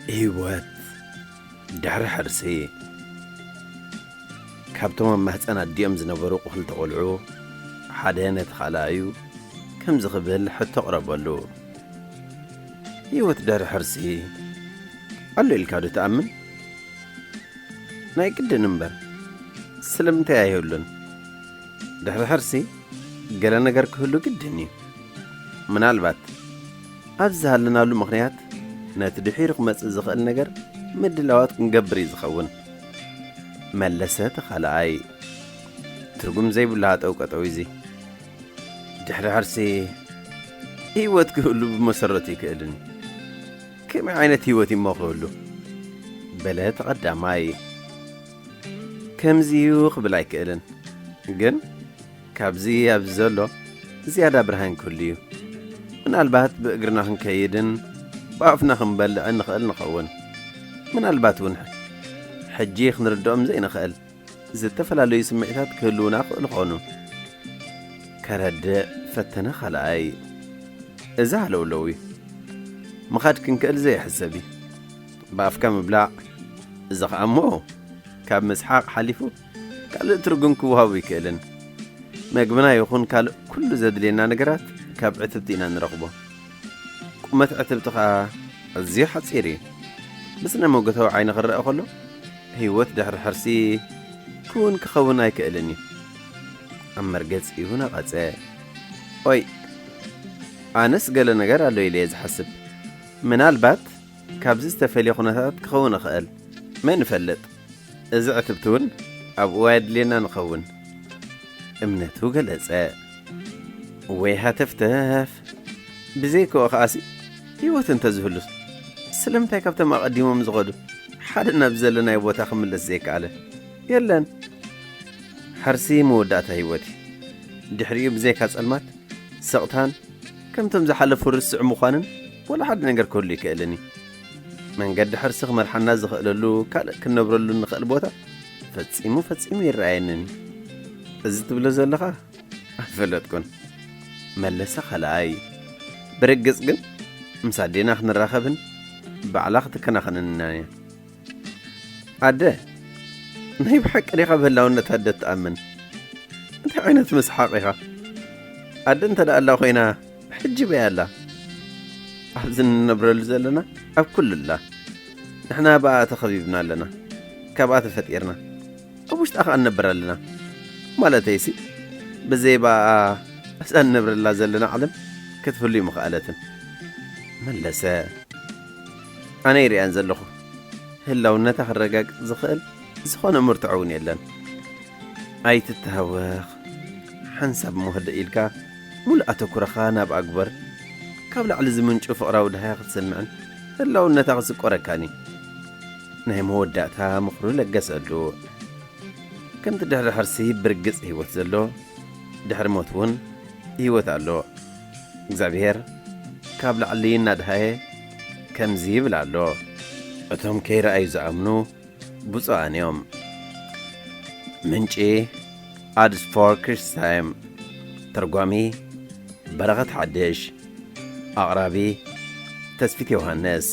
ህይወት ድሕሪ ሕርሲ። ካብቶም ኣብ ማህፀን ኣዲኦም ዝነበሩ ክልተ ቆልዑ ሓደ ነቲ ካልኣዩ ከምዚ ክብል ሕቶ ኣቕረበሉ። ህይወት ድሕሪ ሕርሲ ኣሎ ኢልካ ዶ ትኣምን? ናይ ግድን እምበር፣ ስለምንታይ ኣይህሉን? ድሕሪ ሕርሲ ገለ ነገር ክህሉ ግድን እዩ። ምናልባት ኣብዚ ዝሃለናሉ ምኽንያት ነቲ ድሒሩ ክመጽእ ዝኽእል ነገር ምድላዋት ክንገብር እዩ ዝኸውን። መለሰ እቲ ካልኣይ። ትርጉም ዘይብሉ ሃጠው ቀጠው እዚ። ድሕሪ ሕርሲ ህይወት ክህሉ ብመሰረቱ ይክእልን። ከመይ ዓይነት ህይወት እሞ ክህሉ? በለ እቲ ቀዳማይ። ከምዚ እዩ ክብል ኣይክእልን። ግን ካብዚ ኣብዚ ዘሎ ዝያዳ ብርሃን ክህሉ እዩ። ምናልባት ብእግርና ክንከይድን ብኣፍና ክንበልዕን ንኽእል ንኸውን። ምናልባት እውን ሕጂ ክንርድኦም ዘይንኽእል ዝተፈላለዩ ስምዒታት ክህልውና ክእሉ ኾኑ። ከረድእ ፈተነ ካልኣይ። እዚ ሃለውለው እዩ። ምኻድ ክንክእል ዘየሕሰብ እዩ። ብኣፍካ ምብላዕ፣ እዚ ኸኣ እሞ ካብ ምስሓቕ ሓሊፉ ካልእ ትርጉም ክወሃቡ ይክእልን። መግብና ይኹን ካልእ ኩሉ ዘድልየና ነገራት ካብ ዕትብቲ ኢና ንረኽቦ። ቁመት ዕትብቲ ኸኣ ኣዝዩ ሓጺር እዩ። ብስነ መጎታዊ ዓይኒ ክረአ ከሎ፣ ህይወት ድሕሪ ሕርሲ ክውን ክኸውን ኣይክእልን እዩ። ኣብ መርገጺኡ ነቐጸ። ኦይ፣ ኣነስ ገለ ነገር ኣሎ ኢለ እየ ዝሓስብ። ምናልባት ካብዚ ዝተፈልየ ኩነታት ክኸውን እኽእል። መን ይፈልጥ? እዚ ዕትብቲ እውን ኣብ እዋይ ኣድልየና ንኸውን። እምነቱ ገለጸ። ወይ ሃተፍተፍ! ብዘይክኦ ከኣሲ ህይወት እንተዝህሉስ፣ ስለምንታይ ካብቶም ኣቐዲሞም ዝኸዱ ሓደ ናብ ዘለናዮ ቦታ ክምለስ ዘይከኣለ? የለን። ሕርሲ መወዳእታ ህይወት እዩ። ድሕሪኡ ብዘይካ ጸልማት፣ ስቕታን፣ ከምቶም ዝሓለፉ ርስዕ ምዃንን ወላ ሓደ ነገር ክህሉ ይክእልን እዩ። መንገዲ ሕርሲ ክመርሓና ዝኽእለሉ ካልእ ክንነብረሉ እንኽእል ቦታ ፈጺሙ ፈጺሙ ይረኣየንን እዩ። እዚ ትብሎ ዘለኻ ኣይፈለጥኩን፣ መለሰ ካልኣይ። ብርግጽ ግን ምስ ኣዴና ክንራኸብን ባዕላ ክትከናኸነንና እያ። ኣደ፣ ናይ ብሓቂ ዲኻ ብህላውነት ኣደ ትኣምን? እንታይ ዓይነት ምስሓቕ ኢኻ? ኣደ እንተ ደኣ ኣላ ኮይና፣ ሕጂ በይ ኣላ? ኣብዚ እንነብረሉ ዘለና ኣብ ኩሉ ኣላ። ንሕና ብኣኣ ተኸቢብና ኣለና። ካብኣ ተፈጢርና። ኣብ ውሽጣ ከኣ ንነብር ኣለና። ማለተይሲ፣ ብዘይ ብኣኣ ኣብዛ እንነብረላ ዘለና ዓለም ክትህሉ ኣይምኸኣለትን። መለሰ። ኣነ ይሪኣን ዘለኹ። ህላውነታ ክረጋግጽ ዝኽእል ዝኾነ መርትዖ እውን የለን። ኣይትተሃወኽ። ሓንሳብ እሞ ህድእ ኢልካ፣ ሙሉእ ኣተኩሮኻ ናብኣ ግበር። ካብ ላዕሊ ዝምንጩ ፍቕራዊ ደሃያ ክትሰምዕን ህላውነታ ክስቆረካን እዩ። ናይ መወዳእታ ምኽሩ ለገሰሉ። ከምቲ ድሕሪ ሕርሲ ብርግጽ ህይወት ዘሎ፣ ድሕሪ ሞት እውን ህይወት ኣሎ። እግዚኣብሔር ካብ ላዕሊ እናድሃየ ከምዚ ይብል ኣሎ፣ "እቶም ከይረኣዩ ዝኣምኑ ብፁዓን እዮም።" ምንጪ፣ ኣድስ ፎር ክሪስታይም። ተርጓሚ፣ በረኸት ሓድሽ። ኣቕራቢ፣ ተስፊት ዮሃንስ።